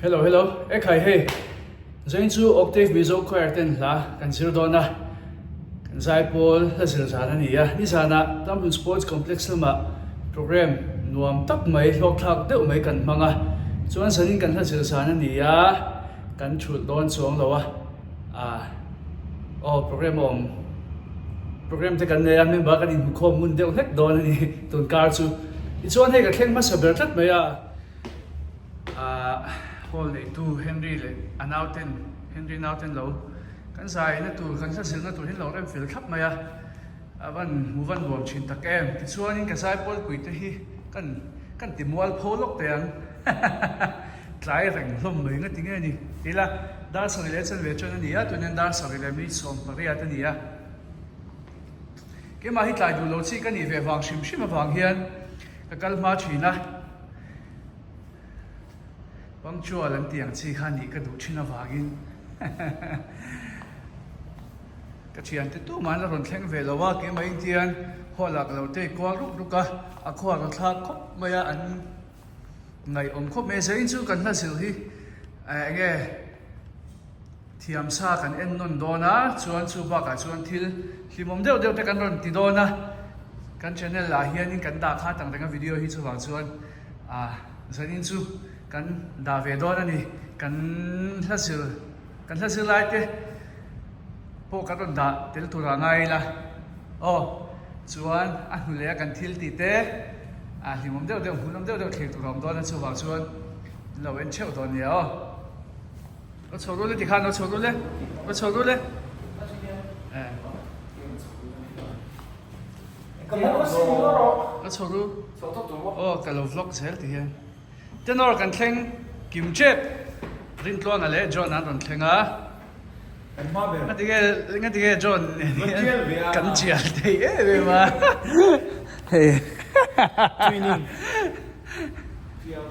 Hello hello, e khai hei Zain chu Octave Mizo Choir ten hla kan zir dawn a, kan zaipawl hla zir zan a ni a, nizanah Tamhmun Sports Complex lamah program nuam tak mai hlawkthlak deuh mai kan hmang a, chuan zanin kan hla zir zan a ni a, kan thulh dawn chuang lo a, ah aw program a awm program te kan nei a, member kan inhmukhawm ngun deuh hlek dawn a ni tun kar chu, tichuan hei ka thleng hmasa ber tlat mai a. Hall neitu Henry leh a nauten Henry nauten lo kan zaina tur kan hla zirna tur hi lo rem fel thlap mai a, a van hmu van nuam thin tak em. Tichuanin ka zaipawlpui te hi kan kan ti mual pho lawk teh ang tlai reng hlawm mai nga ti nge ni tila dar sarih leh chanve chuan a ni a tunah hian dar sarih leh minute 18 a ni a. Keimah hi tlai duh lo chi ka nih ve vang hrim hrim avang hian ka kal hma thin a. Punctual an tih ang chi kha nih ka duh thin avangin ka thiante tumah an la rawn thleng ve lo a, keimah intian hall ah ka lo tei kual ruk ruk a, a khuar a thlak khawp mai a, an ngaihawm khawp mai a, zain chu kan hla zir hi eng nge Thiamsa kan en nawn dawn a, chuan chu bakah chuan thil hlimawm deuh deuh te kan rawn ti dawn a, kan channel ah hianin kan dah khat ang reng a video hi chuvang chuan ah zanin chu kan dah ve dawn a ni, kan hla zir kan hla zir lai te pawh kan rawn dah tel turah ngai ila aw chuan a hnu leh a kan thil tih te ah hlimawm deuh deuh hmuhnawm deuh deuh thlir tur a awm dawn a chuvang chuan lo en theuh dawn nia aw. Lo chho rul e tikhan lo chho rul e lo chho rul e. Lo chho rul. Aw ka lo vlog zel ti hian. Tenor kan thleng kim tep Rintluanga leh John an rawn thleng a. Ngatinge ngatinge John nen hian kan chial thei em em a. Hei.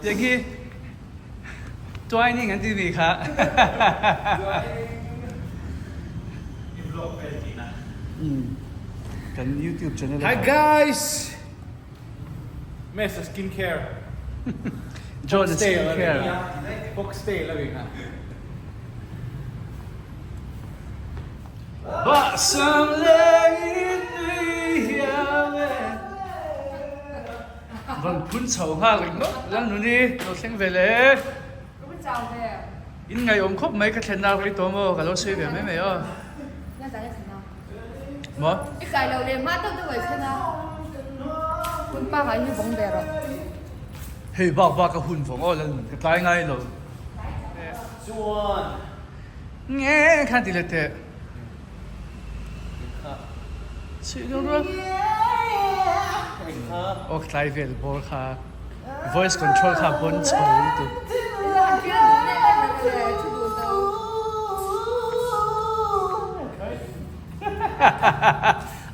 Tiang hi Twining an ti mi kha. Kan YouTube channel. Hi guys! Mesa skincare. John skincare. Foxtail a ri kha. Bahsam lengin nui hiam e. Rawn phun chho nghal ringawt Lalnuni lo thleng ve le. Ka va chau ve. In ngaihawm khawp mai ka thlen nak rei tawh maw ka lo sawi ve mai mai aw. Na zan a thlen a. Maw? I tlai lo leh hma deuh deuh ai thlen a. Hun pangai hi vawng ve rawh. Hei bak bak a hun vawng aw Lalnun ka tlai ngai lo. Chuan. Nge khan ti leh teh. Aw tlai vel bawr kha voice control kha bon chho lutuk.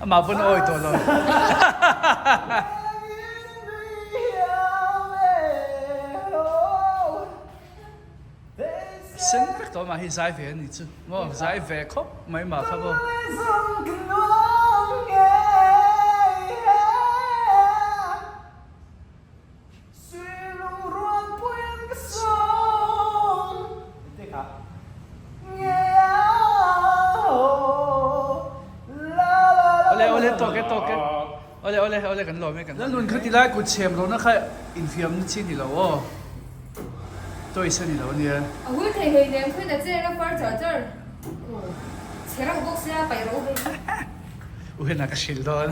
Amah pawn a awi tawh lo. Sen vek tawh mah hi zai ve a ni chu maw zai ve khawp mai mah kha maw. Awle awle tawk e tawk e awle awle awle kan lawm e kan Lalnun kha tilai kut chhem lohna kha infiamna chi ni lo aw. Toys a ni lo ania. A hul thei hei lem khin a chen a far char char. Chhe reuh bawk sia paih rawh u hei. U hena ka hrilh dawn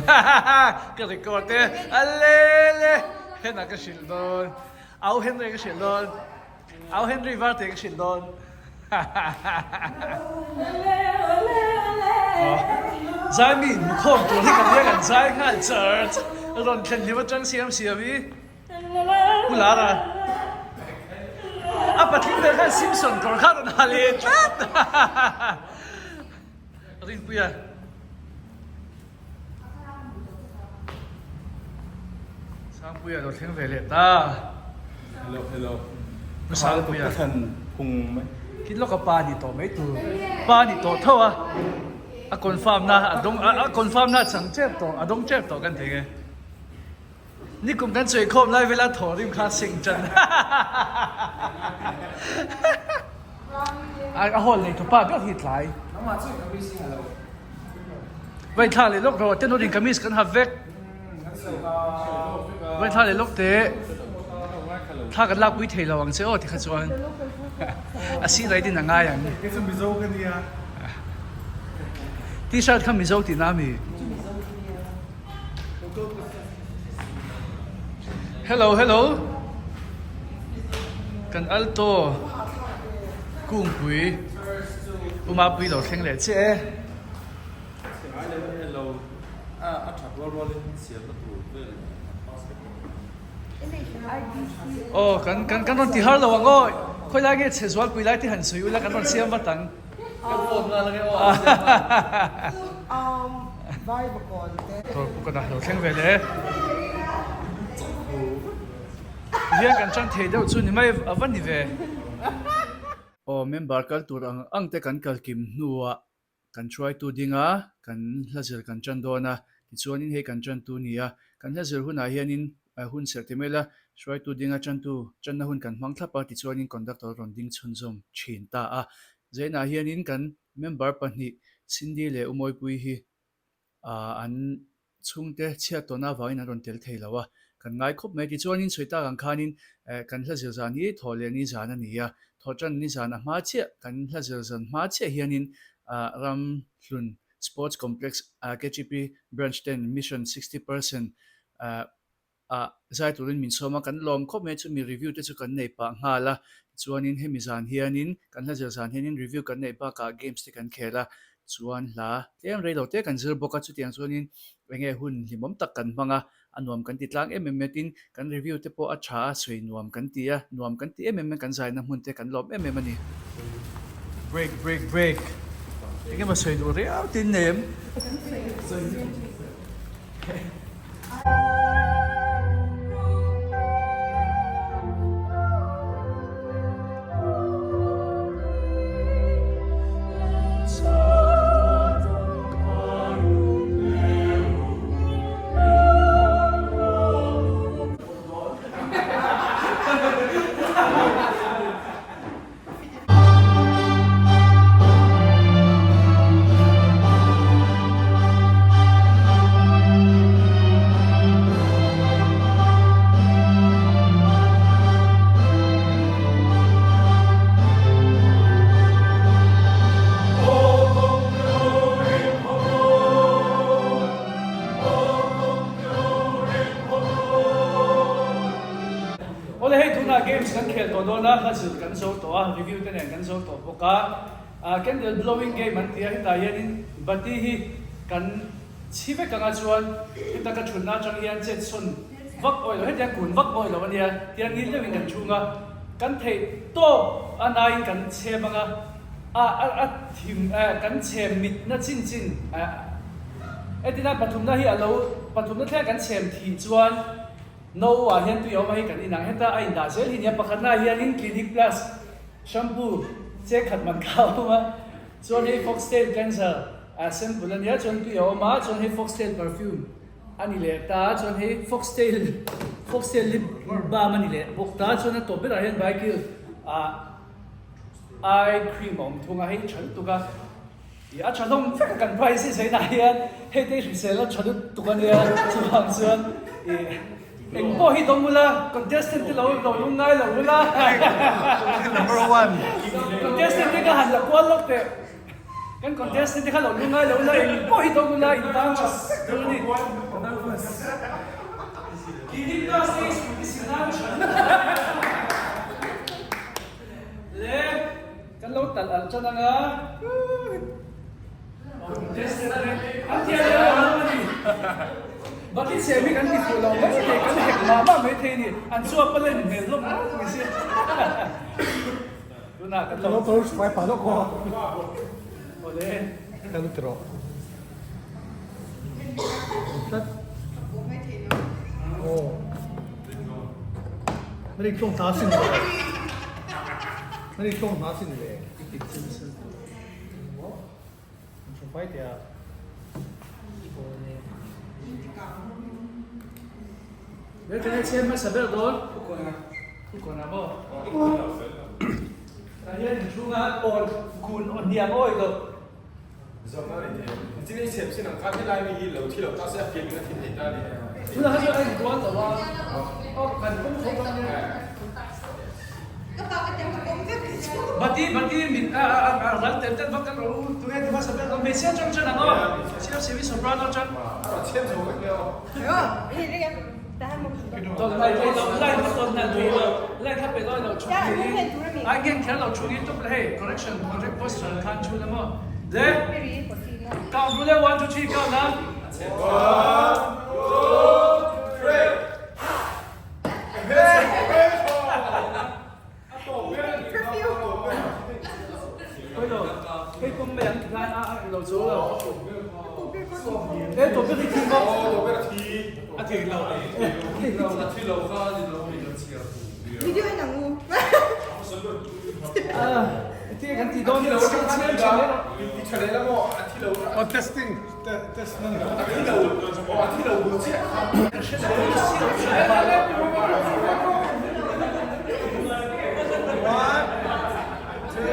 ka record e a le le hena ka hrilh dawn au Henry ka hrilh dawn au Henry Varte ka hrilh dawn Zai mi inhmukhawm tur hi kan nia kan zai nghal char char rawn thlen hlim atang siam siam i. Pu Lara a patling ber khan Simpson kawr kha rawn ha leh tlat Rinpuia Sangpuia lo thleng ve leh ta Hello hello Pu Sangpuia Ka thlan phung mai Kin lawka pa ni tawh mai tur pa ni tawh tho a a confirm na a dawng a confirm na chang tep tawh a dawng tep tawh kan thei nge. Nikum kan sawi khawm lai vela thaw rim kha sing tan. A hall nei tupa ber hi tlai. Vai thla leh lawk rawh ten awrin kamis kan ha vek. Vai thla leh lawk te thla kan lak pui thei lo ang che aw tikha chuan a si rai din a ngai ang. T-shirt kha Mizo tihna a mi? Hello hello kan alto kungpui umapui lo thleng leh chiah e. Aw kan kan kan rawn ti har lo ang aw khawi lai nge chhe zualpui lai te han sawi ula kan rawn siam vat ang. Thawr puk a lo thleng ve le. Hian kan tan thei deuh chu ni mai a va ni ve. Aw member kal tur ang ang te kan kal kim hnuah kan hruaitu dinga kan hla zir kan tan dawn a, tichuanin hei kan tantu ni a, kan hla zir hunah hianin hun serh ti mai la, hruaitu dinga tantu tanna hun kan hmang thlap a, tichuanin conductor rawn ding chhunzawm thin ta a. Zainah hianin kan member pahnih Cindy leh Umawipuii hi an chhungte chhiat tawhna avangin an rawn tel thei lo a, kan ngai khawp mai. Tichuanin sawi tak ang khanin kan hla zir zan hi thawh leh ni zan a ni a, thawh tan ni zan a hma chiah, kan hla zir zan hma chiah hianin ram hlun Sports Complex KGP Branch ten Mission 60% ah zai turin min sawm a, kan lawm khawp mai a, chumi review te chu kan nei pah nghal a, tichuanin hemi zan hianin kan hla zir zan hianin review kan neih bakah games te kan khel a, chuan hla tlem rei lo te kan zir bawk a, chutiang chuanin enge hun hlimawm tak kan hmang a, a nuam kan ti tlang em em mai tin kan review te pawh a tha a, sawi nuam kan ti a, nuam kan ti em em mai, kan zaina hmun te kan lawm em em a ni. Break break break engemaw sawi duh riau tin nei em? Awle hei tunah games kan khel tawh dawn a, hla zir kan zo tawh a, review te nen kan zo tawh bawk a. Ah candle blowing game an ti a, hetah hianin bati hi kan chhi vek anga chuan heta ka thutna atang hian chet sawn vak awih lo, hetiang kun vak awih lo a nia, tiang ngil deuhin kan chhung a, kan theih tawp a naiin kan chhem anga a a a thim eh kan chhem mitna chin chin eh entirna pathumna hi a lo pathumna thleng kan chhem thih chuan No ah hian tui a awm a hei kan inang heta a indah zel hi nia pakhatna ah hianin Clinic Plus shampoo che khat man kha a awm a chuan hei Foxtail cleanser ah sample a nia chuan tui a awm a chuan hei Foxtail perfume a ni leh ta chuan hei Foxtail Foxtail lip balm a ni leh bawk ta chuan a tawp berah hian Bikil ah eye cream a awm thung a hei tha lutuk a. I a tha hlawm vek a kan price hi zainah hian hei te hrisel a tha lutuk a nia chuvang chuan i eng pawh hi dawng ula contestant te lo lo lung ngai lo ula Number one contestant te kha han la kual lawk teh kan contestant te kha lo lung ngai lo ula eng pawh hi dawng ula in tan tha tur a ni Clinic Plus te hi scooty sil nan tha lutuk le Kan lo talh alh tan anga an thiam leh lo a ni. Bati chhem hi kan ti fuh lo mai thei, kan hek mah mah mai thei a ni. An chuap a len hmel hlawm ngawt mai si. Tunah kan lo Awle. Le tene chhiat hmasa ber dawn. Ukawna maw? Tah hian inchhunga awn kun aw hniam awi lo. Tunah kha chuan a inbual lo a, aw kan pawm tho dawn nia. Bati bati min a a a ral tel tel vak kan rawh u tunge ti hmasa ber dawn hmeichhia chang chuan ang aw chhiar siam soprano chang. Testing test nan. One, two,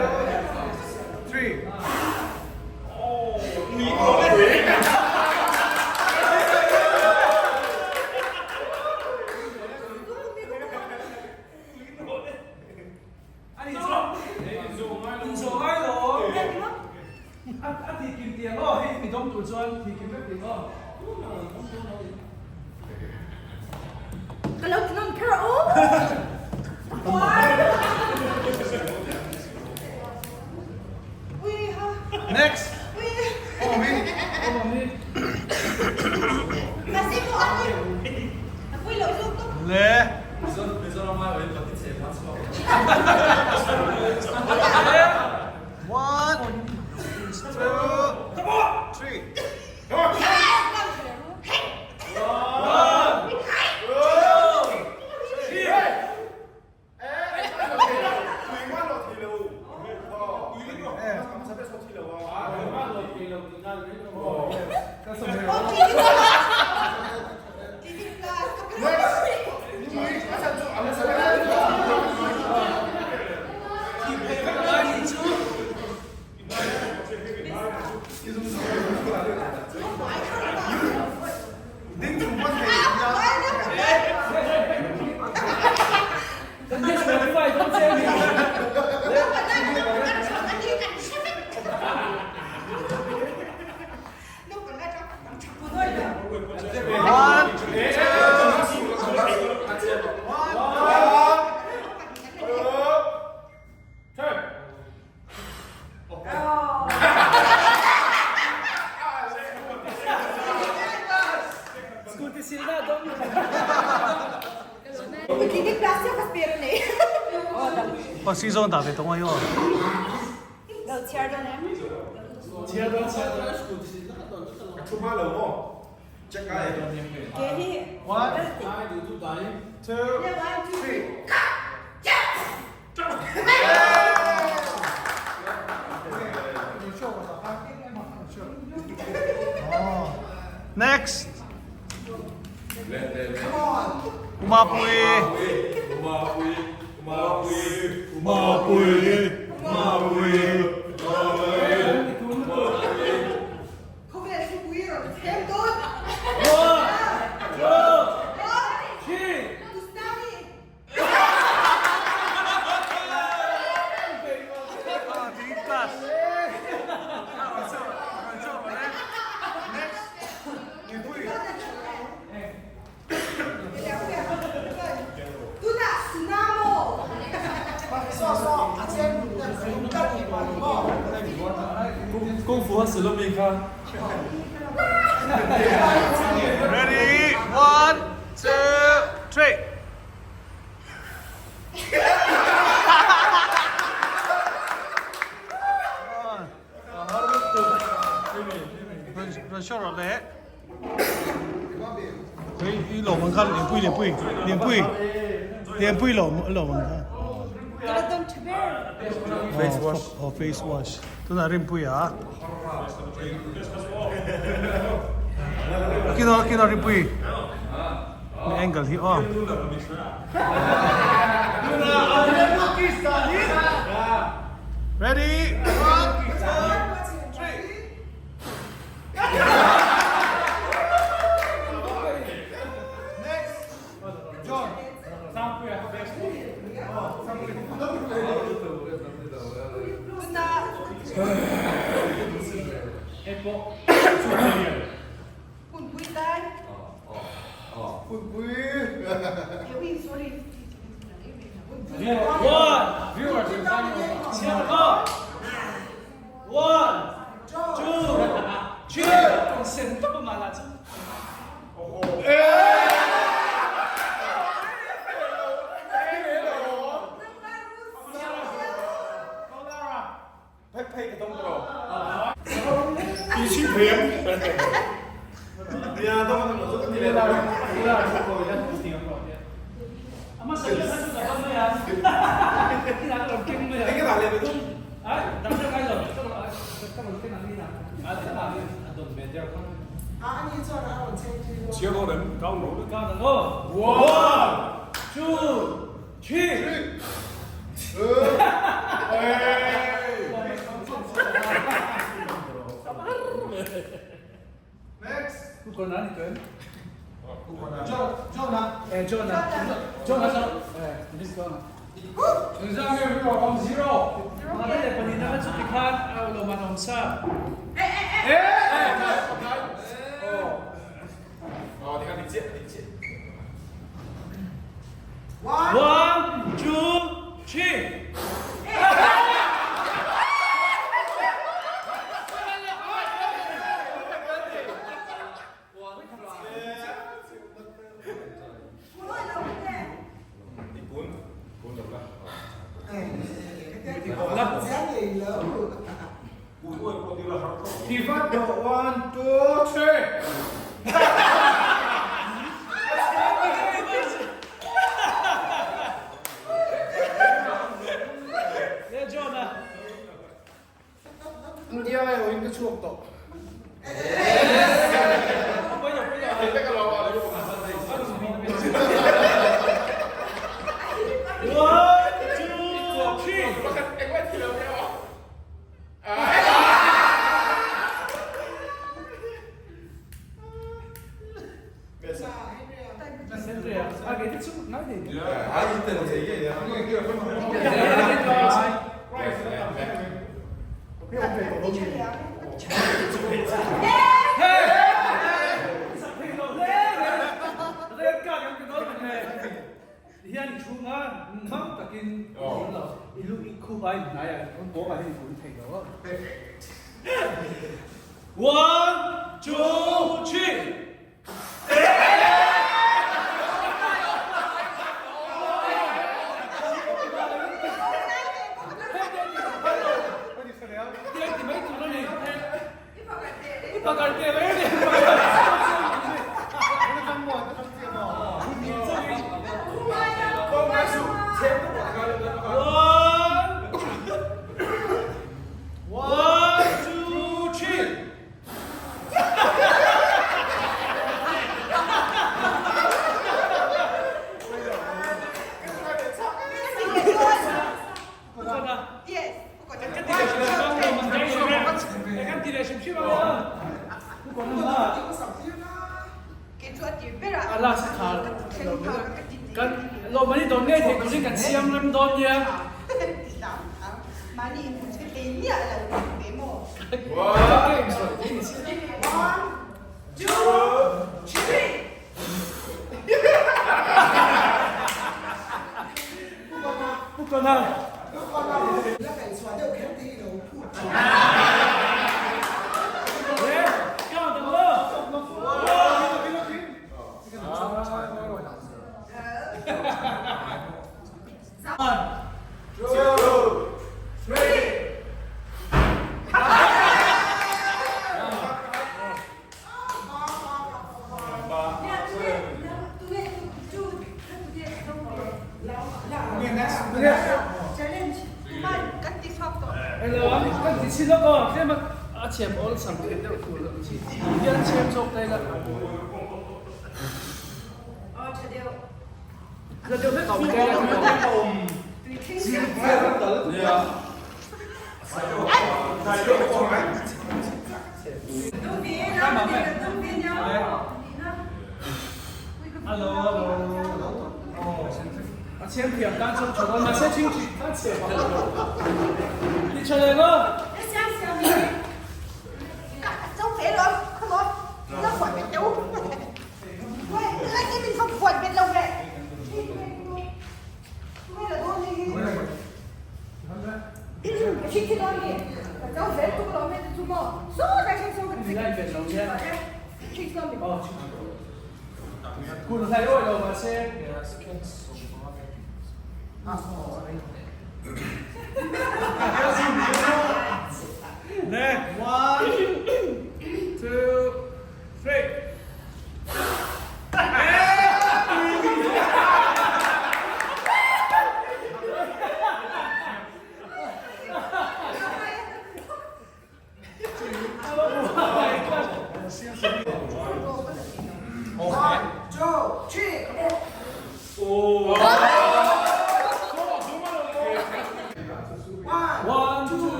three. A ti kim tiang aw hei mi dawng tur chuan thi kim vek ting aw. Ka lo ti nawn kher a u. Next. Le. One, two, three. One, two, Scooty silna dawng. Aw season dah ve tawng a aw. One, two, three. Next. Umapui. Umapui. Umapui. Umapui. One, two, three. Kung Fu hustle ami kha. Ready? One, two, three. Face wash. Oh, face wash. Tunah rinpui a. Kino, kino rinpui. Angle hi aw. Ready? One, two, three. Next, John. One, two, three. One, two, three. India ai in ka chhuak tawh. One, two, three. Hian i chhunga mang takin i lu i khup ai hnai ah bawk ah hian i kun thei lo a. One, two, three. One, two, three. Kan siam rem dawn nia.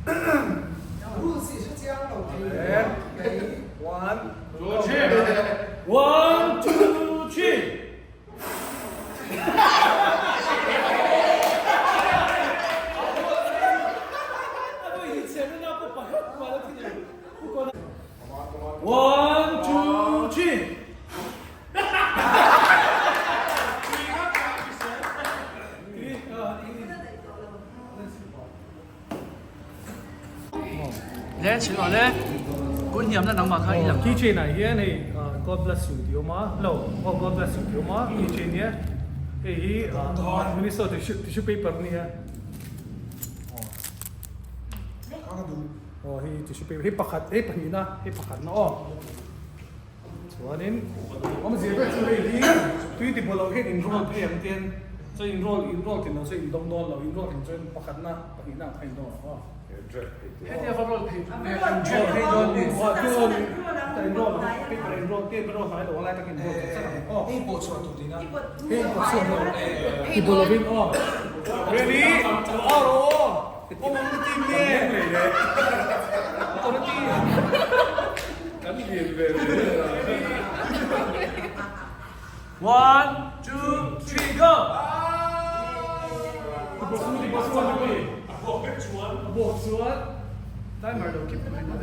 Rules i hre chiang lo thei mai. One, two, three. One, two, three. One, two, three. Le chhil awh le kun hniam na nangmah kha i lang a. Keychain ah hian hei God bless you tih a awm a, lo aw God bless you tih a awm a keychain hi hei hi Minister tissue paper a nia aw hei tissue paper hei pakhat hei pahnih na hei pakhat na aw. Chuanin awmzia ber chu hei hi tui ti bawlh loh hian in roll phei ang tian chuan in roll in roll tin lo chuan in dawng dawn lo in roll tin chuan pakhatna pahnihna ang kha in dawng ang aw. Hetia va roll phei chu nge an drag phei dawn ni. Aw ti roll in roll ang paper in roll paper roll hnai lo ang lai tak in roll chak chak ang aw. Hei pawh chhuah tur tina. Hei pawh chhuah lo ti bawlh lovin aw. Ready aw rawh aw. Awm ang na team nge. Awm na team. Kan lian ve ve a. One, two, three, go! Timer lo keep mai mai.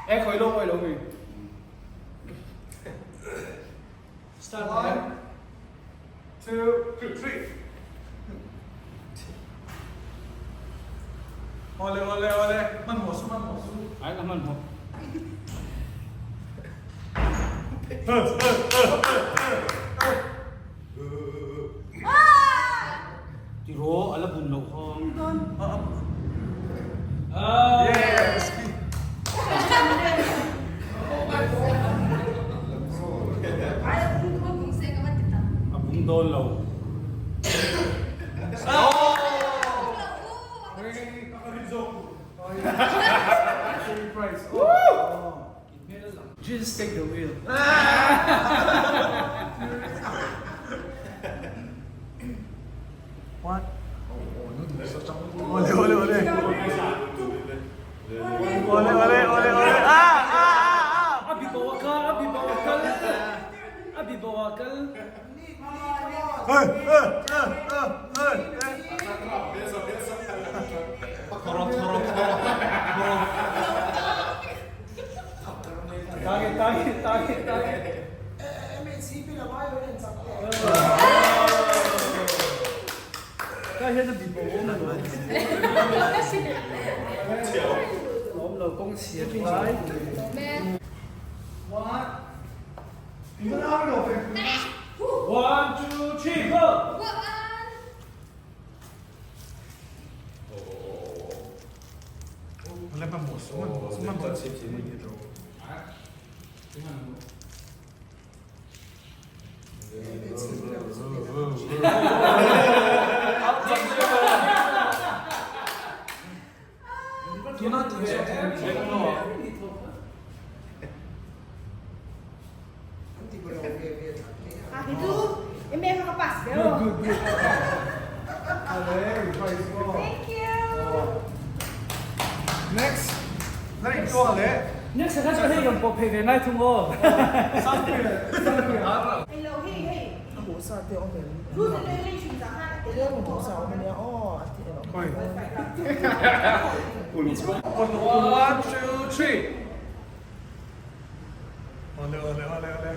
E khawi lo mawi lo mi. Start. One, two, three. Awle awle awle hmanhmawh su hmanhmawh su. Ai ka hmanhmawh. Tiraw a la bun loh kha. Yes. A bung dawn lo. Jesus take the wheel. What? Ole ole ole. Ole ole ole ole. Ah ah ah. A bi bo a kal, a bi bo a kal. A bi bo a kal. Hey hey hey hey hey. Target target target target. Ka hian a bi bo awm lo. Awm lo kawng chhia thlai. One, two, three, go! Next. Next kha chu hei rawn pawh phei ve ngai thung aw. One, two, three. Ole ole ole ole.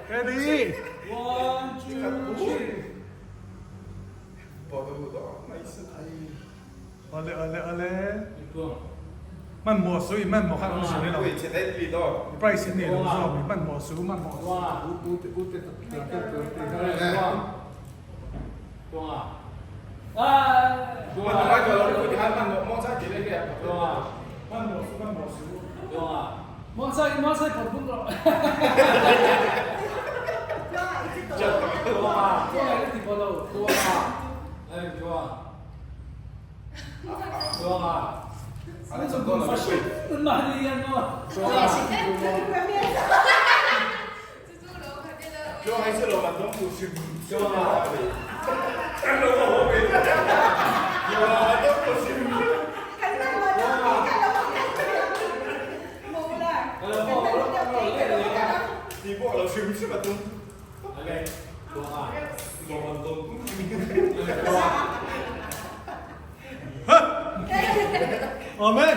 Ready? Ale ale ale. Man mo su i man mo kha ku su ni lo. Price ni lo zo mi man mo su man mo. Amen.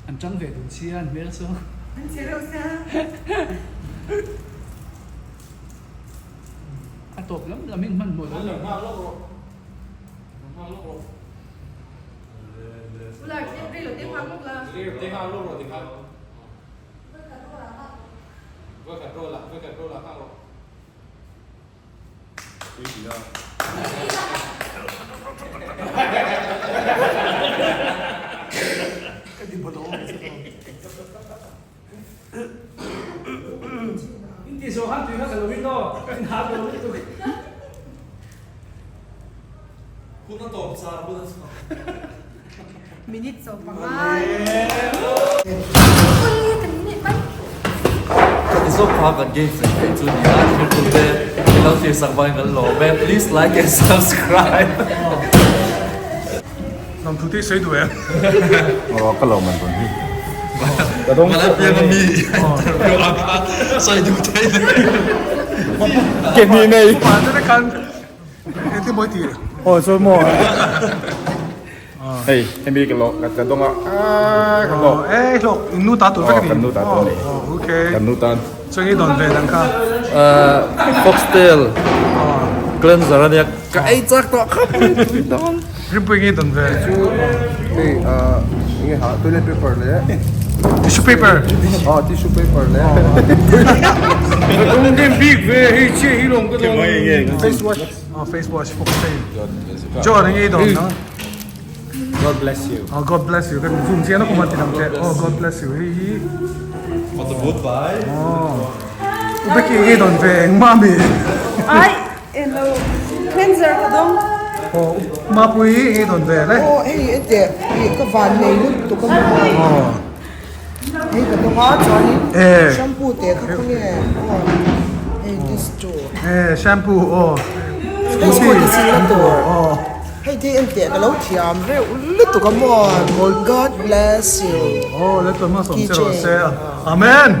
An tang ve dun sia an hmel chu. An che reuh sia. A tawp lam lam in hmanhmawh lo. Lo nghak lawk rawh. Lo nghak lawk rawh. Ulai rei lo te nghak lawk la. Rei lo te nghak lawk rawh tikhan. Vawikhat roll ah vawikhat roll ah nghak rawh. In ti zawh khan tui kha ka lo in aw, in ha ka lo lutuk. Hun a tawp char hun a chhuak. Minute 15. Mizo pa kan games nei phei chu nia thil te min lo thlir sak vangin kan lawm e please like and subscribe. Lam thu te sawi duh em? Aw ka lo man tawn hi. Ka dawng Malai piang a mi interview ang kha sawi duh thei le. Ke hnih nei. Khan engtin mawi tih aw chuan maw Hei hemi ka lo ka dawng a aaa ka hlawk. Ei hlawk in nu ta tur vek a ni. Kan nu ta tur a ni. Okay. Kan nu tan. Chuan i dawn ve dang kha. Foxtail cleanser ania ka ei chak tawh khawp mai tui dawn. Rinpui nge dawn ve. Chu hei enge ha toilet paper leh tissue paper. Aw tissue paper leh. Ka dawng bik ve hei chiah hi lawm ka dawn. Face wash. Aw face wash foxtail. John enge i dawn na. God bless you. Oh, God bless you. Kan zoom chian a kuma ti dang te. Oh, God bless you. Hei hi. For the good bye. Oh. Ubeki nge don ve eng ma mi. Ai, elo cleanser ka dong. Oh, ma pui nge don ve le. Oh, hei ete i ka van nei lut tu ka mo. Oh. Hei ka dong a chuanin Eh. shampoo te kha khaw nge. Oh. Hei this two. Eh, shampoo oh. Hei scooty sin na tur. Oh. Hei te en teh ka lo thiam reuh lutuk a maw God bless you. Oh, let ma som che ro se. Amen.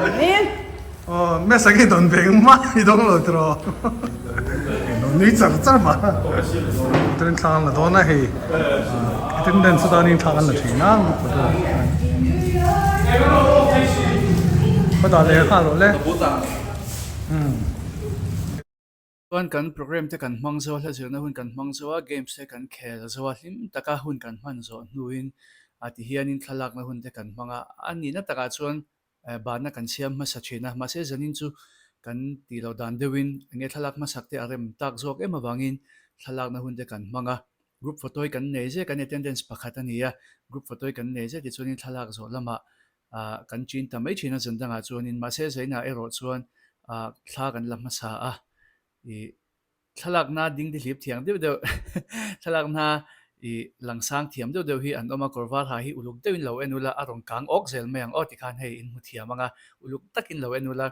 Amen. Oh, me sa ki don veng ma i dong lo tro. No ni char char ma. Tren thlang la don a hei. Attendance chu tan in thlang an la thin a. Ka dah leh nghal rawh le. Chuan kan program te kan hmang zo a, hla zirna hun kan hmang zo a, games te kan khel zo a, hlim taka hun kan hman zawh hnuin a ti hianin thlalakna hun te kan hmang a, a nihna takah chuan banna kan siam hmasa thin a, mahse zanin chu kan tih loh dan deuhin enge thlalak hmasak te a rem tak zawk em avangin thlalakna hun te kan hmang a, group photo hi kan nei zet, kan attendance pakhat a ni a, group photo hi kan nei zet tichuanin thlalak zawh lamah ah kan chin ta mai thin a zan dangah chuanin mahse zainah erawh chuan ah thla kan la hmasa a ih thlalakna ding te hlip thiang deuh deuh thlalakna ih langsang thiam deuh deuh hi an awm a kawr var ha hi uluk deuhin lo en ula a rawn kang awk zel mai ang aw tikhan hei in hmu thiam ang a uluk takin lo en ula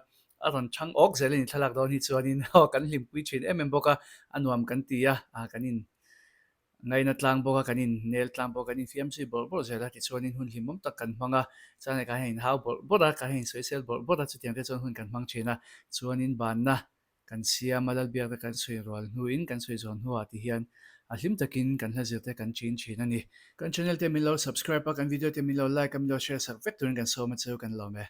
a rawn chhang awk zel a ni thlalak dawn hi chuanin aw kan hlimpui thin em em bawk a a nuam kan ti a ah kan in Ngaina tlang bawk a, kan innel tlang bawk a, kan infiam zui bawrh bawrh zel a, tichuanin hun hlimawm tak kan hmang a, chuan kan han inhau bawrh bawrh a, kan han insawisel bawrh bawrh a, chutiang te chuan hun kan hmang thin a, chuanin banna kan siam a, Lalbiak te kan sawi rual hnuin kan sawi zawn hnuah ti hian a hlim takin kan hla zir te kan chin thin a ni. Kan channel te min lo subscribe a, kan video te min lo like a, min lo share sak vek turin kan sawm a cheu kan lawm e.